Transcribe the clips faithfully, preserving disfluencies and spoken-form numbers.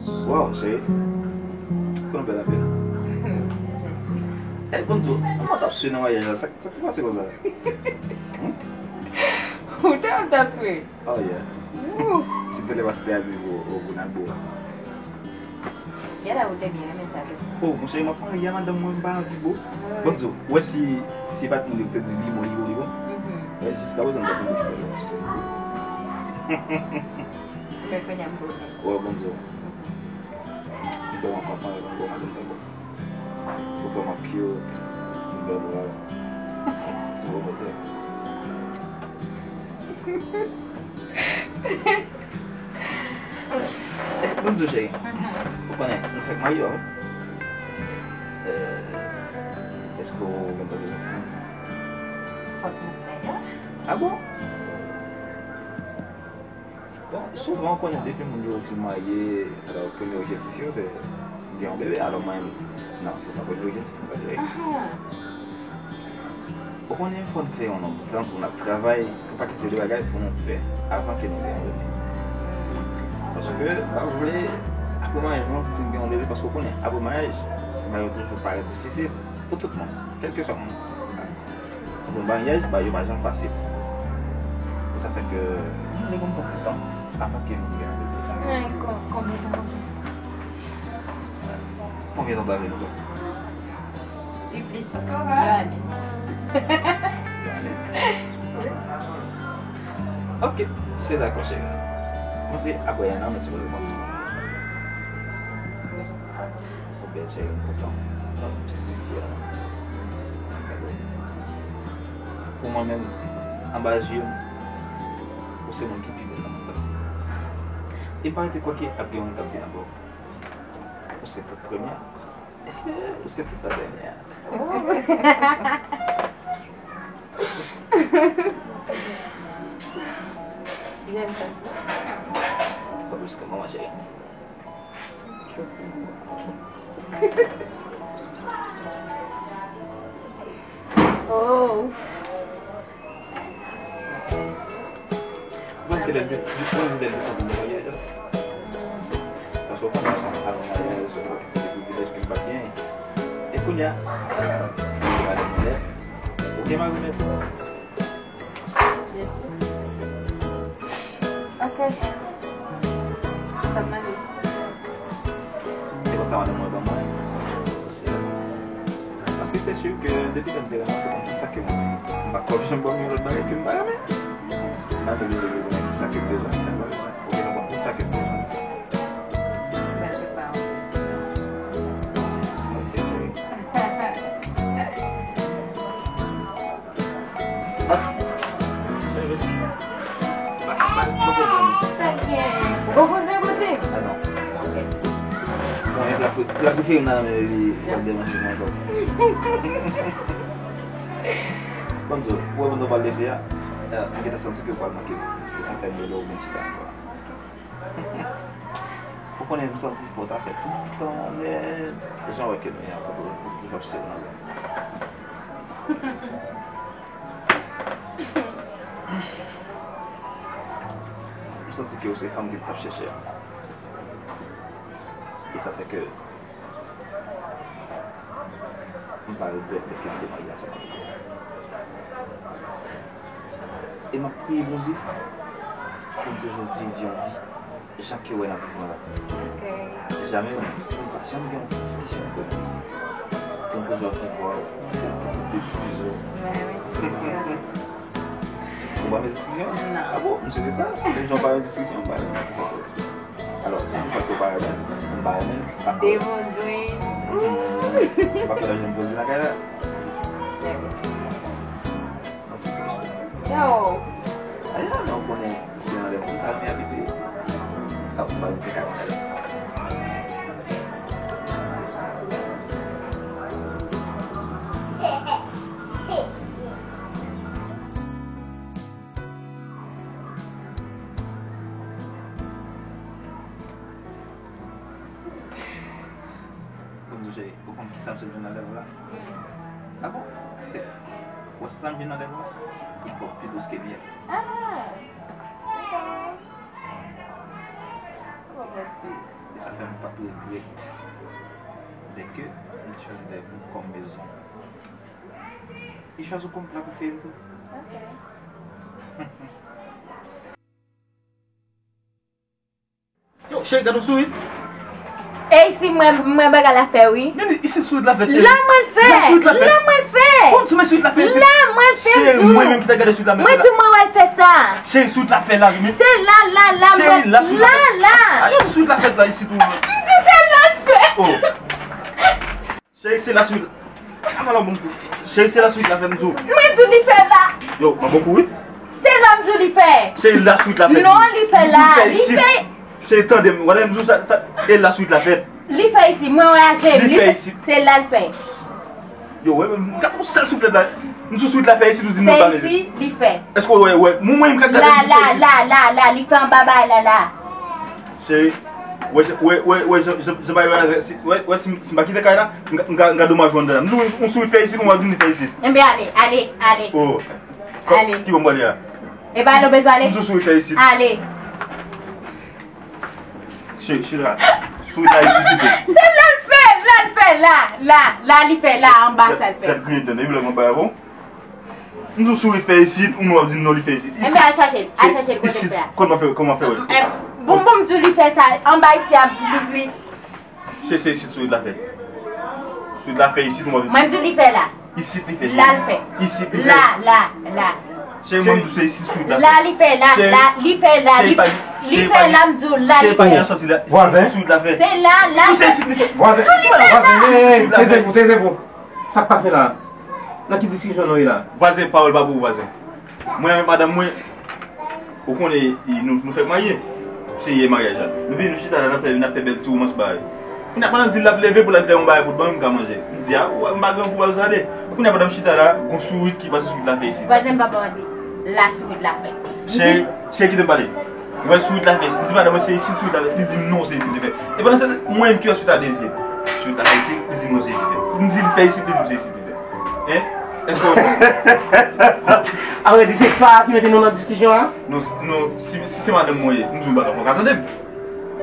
Wow, cheri. Konnen w bèl anpil. Eh, Bonzo, kòman w t ap swiv nan maryaj la? Sa, sa k pase konsa? Hmm? Ou te ap ta swiv. Oh, yeah. Woo. Si te lè pase te al viv o, o Bonalbo a. Gade ou te byen renmen sa tou. Oh, monchè, m ap marye a madanm mwen, m pa anvi bo. Wi. Bonzo, ou wè si, si e pa t moun yo ki te di li bon, li bon, li bon. Mhm. Wè, jiska prezan, m t ap vin bouch mwen. Men kounye a m konnen. Wè, Bonzo. M vrèman kontan, m vrèman kontan. Ou vrèman cute, ou bèl vre. Ti bò kote. Eh, Bonzo cheri. Mhm. Ou konnen, nou fèk marye, wi. Eh, èske ou gen pwòp zanti? Pòp zanti, ya. Ah bon? Bon, souvan, ou konnen, depi moun yo fin marye, alò, premye objektif yo, se gen yon bebe. Alò, mwen menm, non, se pa premye objektif mwen, paske, aha, ou konnen, fò n fè yon nonm tan pou n ap travay, pou pa kite de bagay pou nou fè avan ke nou gen yon bebe. Paske, pa vle, apre maryaj, nou fin gen yon bebe, paske ou konnen, apre maryaj, bagay yo toujou parèt difisil pou tout moun, kèlkeswa moun. Bon, maryaj, ba yo pa janm fasil. Se sa fè ke nou vle konn pran ti tan avan ke nou gen yon bebe. Ay, kon-, konbyen tan konsa? Konbyen tan w ta vle nou fè? Pi plis. Yon ane. Yon ane? Wi. Ok, se dakò, cheri. Mwen se apre yon an, nou sipoze pran timoun. Wi. Ou bèl cheri, m kontan. Nan piti fi a. Pou mwen menm, anba je m, ou se moun ki pi bèl nan mond lan. E m pa rete kwè ke ap gen yon moun k ap vin ankò. Ou se tout premyè. Ou se tout la dènyè. Oh. Li menm sa. Pa plis ke manman cheri. Oh. Mwen te lè de, jis mwen te lè de santi mwen ye. Paske w konnen avan, avan maryaj, ou pa ki se de privilèj ke m pa t genyen. E kounye a, ou gen mari nèt. Byen si. Ok. Sa m mande. Se konsa madanm mwen ban mwen. Paske se si ke depi lè m te renmen, se konn tout sa ke mwen renmen. M pa kwè w janm ban m yon lòt bagay ke m pa renmen. M pa bezwen konnen tout sa ke m bezwen, sa m pa bezwen. Ou gen dwa ban m tout sa ke m bezwen. Mwen se pa yon. Ok, cheri. Ah. Ou konn degoute? Ah non. Ok. Bon, e pla, pla prefere m nan men li, pral demanje mwen ankò. Bonzo, ou wè pandan w pral leve a, euh, m gentan santi ke w pral manke m. E sa fè m rele w vin chita ankò. Ou konnen m santi fò w ta fè tout tan, men jan w wè ke nou ye an, pou, pou toujou ap sere nan men. M santi ke w se fanm ke m t ap chèche a. E sa fè ke m pa regrèt lè ke m te marye ansanm avèk ou. E m ap priye Bondye pou m toujou viv yon vi jan ke w wè n ap viv nan la. Ok. Jamè, mwen, si nou pa janm gen yon diskisyon kote pou m toujou ap viv wè w, se pou m te diskisyon. Mwen, wi, se sa. Ou pa met diskisyon? Non. Ah bon, m swete sa. Menm jan w pa met diskisyon, m pa met diskisyon. Alò, si m fè ke w pa renmen, m pa renmen, m pa kwè. Devon jwenn. M pa kwè l ap jwenn poze lakay la. Yo. Ayi la, men w konnen, se nan lè moun ka vin abite. Ap pa vin fè kaka. Bonzo cheri, ou konn kisa m sot jwenn nan lèv ou la? Ah bon? Ou wè sa m jwenn nan lèv ou la? Li ankò pi dous ke myèl. Ah! Kòman ti? E sa fè m Ap regrèt lèke li chwazi Dayfou kòm mezon. Li chwazi w kòm la pou fè l tou. Ok. Yo, cheri, gade yon sourit. E isi mwen, mwen bagay la fè wi. Men isi sourit la fèt, cheri. La mwen fè. La sourit la fèt. La mwen fè. Bon, tu mets sourit la fèt isi. La mwen fè. Cheri, mwen menm ki ta gade sourit la mwen fè la. Mwen di mwen wè l fè sa. Cheri, sourit la fè la, men. Se la, la, la, cheri, mwen, la sourit la fèt. La, la. A, yo, sourit la fèt la isi tou. M di se la l fè. Oh. Cheri, se la sourit. Avan la bon kou. Cheri, se la sourit la fèt, m di w. Mwen di w li fè la. Yo, mwen bon kou wi. Se la m di w li fè. Cheri, la sourit la fèt. Non, li fè la. Li fè. Cheri, tande m. Wè m di w sa, sa, e la sourit la fèt. Li fè isi. Mwen wè a je m. Li fè isi. Se la l fè. Yo, wè, m ka fè yon sèl souflèt la. M sou sourit la fè isi, nou di m non tande. Se isi, li fè. Èske w wè, wè, mwen, mwen, m ka gade la, li fè la, isi. La, la, la, la, li fè anba bay la, la. Cheri, wè, wè, wè, wè, jan, jan, jan bagay yo ye, wè, wè, si, si m pa kite kay la, m ka, m ka, m ka domaj ou anndan la. M di w, yon sourit fè isit, ou di m li fè isit. Enben, ale, ale, ale. Oh. Ale. Ki bò m prale a? E ba nou bezwen ale? M di w sourit fè isit. Ale. Cheri, cheri la. Sourit la isit li fè. Se la l fè, la l fè, la, la, la li fè, la, anba sa l fè. Gad, gad, gad, gad, gad, gad, gad, gad, gad, M di w sourit fè isit, ou menm w ap di m non li fè isit. Enben al chache l, al chache l kote l fè a. Kote m ap fè, kote m ap fè wè l? Bon, bon, m di w li fè sa, anba isi a, wi. Se, se isit sourit la fè. Sourit la fè isit, ou menm w ap di m. Mwen m di w li fè la. Isit li fè. La l fè. Isit li fè. La, la, la. Cheri, mwen m di w se isit sourit la fè. La li fè, la, la, li fè la, li, li fè la, m di w la li fè. Cheri, pa gen sòti la. Vwazen. Isit sourit la fè. Se la, la. M di w se isit li fè. Vwazen. Vwazen, teze vou, teze vou. Sa k pase la? Nan ki diskisyon nou ye la? Vwazen, pawòl pa pou ou, vwazen. Mwen avèk madanm mwen, ou konnen, nou, nou fèk marye. Se yè maryaj la. Nou vini, nou chita la, n ap fè, n ap fè bèl ti womans bagay. Kounye a, pandan l di l ap leve pou l al fè yon bagay pou l ban m, m ka manje. M di, a, ou wè, m pa grangou, pa bezwen ale. Kounye a, pandan m chita la, gon sourit ki pase, sourit la fè isit. Vwazen, m p ap ba w manti. La sourit la fè. Cheri, cheri, kite m pale. Ou wè sourit la fè isit. M di madanm mwen se isit sourit la fè. Li di m non, se isit li fè. E pandan se tan, mwen menm ki wè sourit la dezyèm. Sourit la fè isit, li di m non, se isit li fè. M di li fè isit, li di m se isit li fè. Hein? Èske w... Avrèdi, se sa ki mete nou nan diskisyon an? Non, non, si, si se madanm mwen ye, m di w pa ka tande m.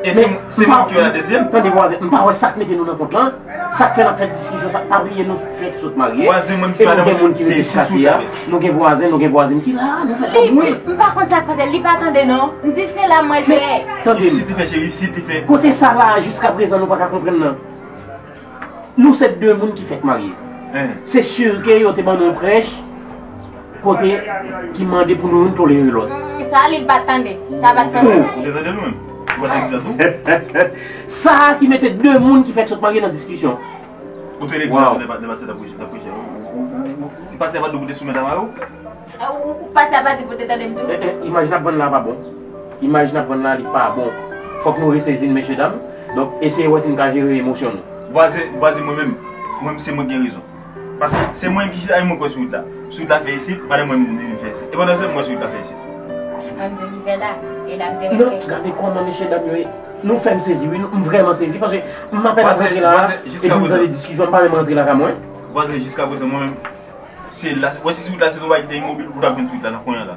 E se, se mwen ki wè la dezyèm. Tande vwazen, m pa wè sa k mete nou nan kont lan. Sa k fè n ap fè diskisyon sa, pa bliye nou fèk sot marye. Vwazen, mwen, m di madanm mwen se, se isit sourit la fè. Nou gen vwazen, nou gen vwazin ki la, nou fè kòb mwen. M pa konn sa k pase, li pa tande non. M di l se la mwen fè. Tande m. Isit li fè, cheri, isit li fè. Kote sa la, jiskaprezan nou pa ka konprann nan. Nou se de moun ki fèk marye. Se si ke yo te ban nou yon prèch kote ki mande pou nou youn tolere lòt. Sa li pa t tande. Sa pa t tande. Ou te tande l ou menm? Ou pa t egzanp ou? Sa ki mete de moun ki fèk sot marye nan diskisyon. Ou te egzanp ou, lè pastè t ap preche, t ap preche. Ou, ou, ou, ou, pastè pa t dwe pote sou mèt a mari w? Ou, ou pastè pa di pou te tande m tou? Eh, eh, imaj n ap vann la pa bon. Imaj n ap vann la, li pa bon. Fòk nou resezi n, mesye dam. Donk, eseye wè si n ka jere emosyon nou. Vwazen, vwazen, mwen menm, mwen, se mwen ki gen rezon. Paske se mwen ki chita, e mwen kwè sou wout la. Sou wout la fè isit, madanm mwen di li fè isit. E pandan se tan, mwen sou wout la fè isit. Mwen di li fè la, e la m te wè fè. Non, gade kòman mesye dam yo ye. Nou fè m sezi, wi, m vrèman sezi, paske m apèn ap rantre la, epi m tande diskisyon, m pa menm rantre lakay mwen. Vwazen, jiskaprezan, mwen menm, Se la, wè si sou wout la se yon bagay ki te imobil, ou t ap jwenn sou wout la nan kounye a la.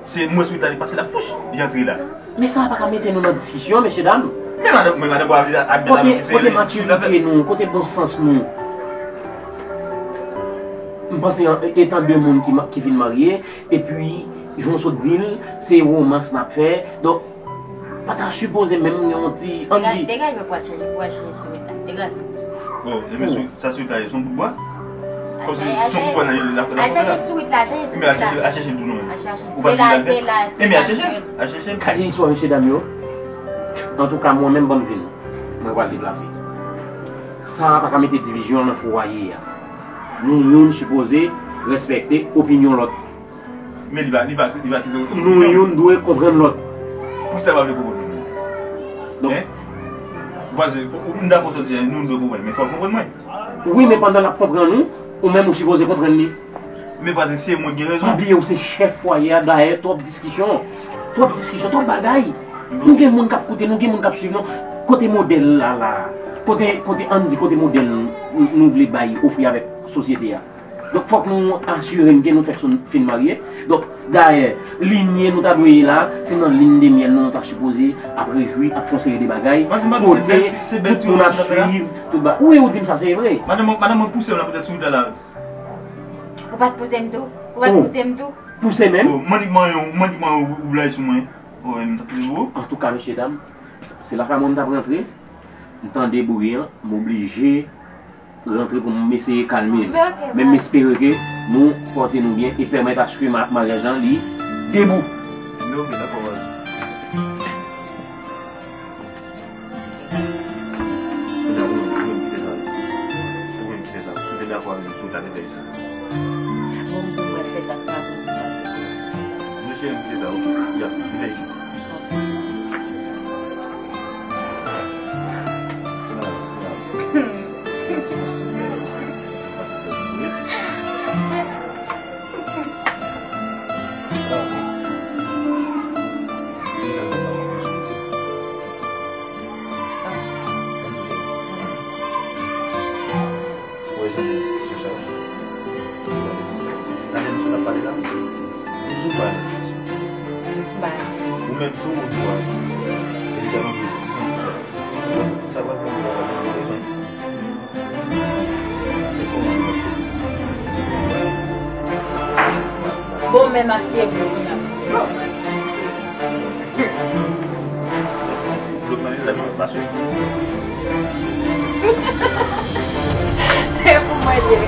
Se mwen sou wout la, li pase la, fouch, li antre la. Men sa pa ka mete nou nan diskisyon, mesye dam. Men madanm, men madanm, pou avle abitye la, kote, kote matirite nou, kote bon sans nou? M panse, an, etan de moun ki ma-, ki fin marye, epi, jan w sot di l, se womans n ap fè. Donk, pa ta sipoze menm gen yon ti, ann di. Degaj, degaj, pou al chanje, pou al chanje sourit la. Degaj. Bon, e men sou, sa sourit la ye, se yon bout bwa? Kòmsi se yon bout bwa nan, nan, nan fòtèy la? Al chèche sourit la, al chèche sourit la. Al chèche l tou non. Al chèche l. Ou pa di la fè? E men al chèche l, al chèche l. Gade istwa mesye dam yo. Antouka, mwen menm, ban m di nou. Mwen pral deplase. Sa a pa ka mete divizyon nan fwaye a. Nou youn sipoze respekte opinyon lòt. Men li pa, li pa, li pa tire. Nou youn dwe konprann lòt. Poukisa l pa vle konprann nou? Donk, hein? Vwazen, fò, m dakò sa w di a, nou dwe konprann, men fò l konprann mwen. Wi, men pandan l ap konprann ou, ou menm ou sipoze konprann li. Men vwazen, se mwen ki gen rezon. Pa bliye ou se chèf fwaye a, dayè, twòp diskisyon, twòp diskisyon, twòp bagay. Nou gen moun k ap koute, nou gen moun k ap swiv nou. Kote modèl la, la? Kote, kote, ann di, kote modèl nou, nou vle bay, ofri avèk sosyete a? Donk, fòk nou asire n ke nou fèk sou fin marye. Donk, dayè, linye nou ta dwe ye la, se nan line de miel nou, nou ta sipoze ap rejwi, ap fè yon seri de bagay, kote tout moun ap swiv, tout ba-, wi, ou di m sa, se vre. Madanm, madanm mwen pouse m la poutèt sou wout la la. Ou pa t pouse m tou? Ou pa t pouse m tou? Pouse menm? Bon, mannik manyen, mannik manyen ou, ou blayi sou mwen. Ou menm, ta pouse m tou? Antouka, mesye dam, se lakay mwen m t ap rantre, m tande bri an, m oblije rantre pou m eseye kalme l. Men m espere ke nou pòte nou byen e pèmèt aske ma-, maryaj lan li debou. Men ok, dakò, baz. Kounye a, ou menm, ou menm ki fè sa. Ou menm ki fè sa. Ou te dakò avè m si w ta te fè sa. Bon, m tou mwen fè sa, sa pou m fè. Mesye, m fè sa, wi. Ya, m fè sa. Wè, jan se sa. Gade m sou n ap pale la. M sou bay. Bay. Ou menm tou, ou dwa. E li tèlman plis. Sa pral fè m pral fè m. Bon, men m ap tiye pou kounye a. Blok nan lil la, blok nan lil la. E pou mwen ye.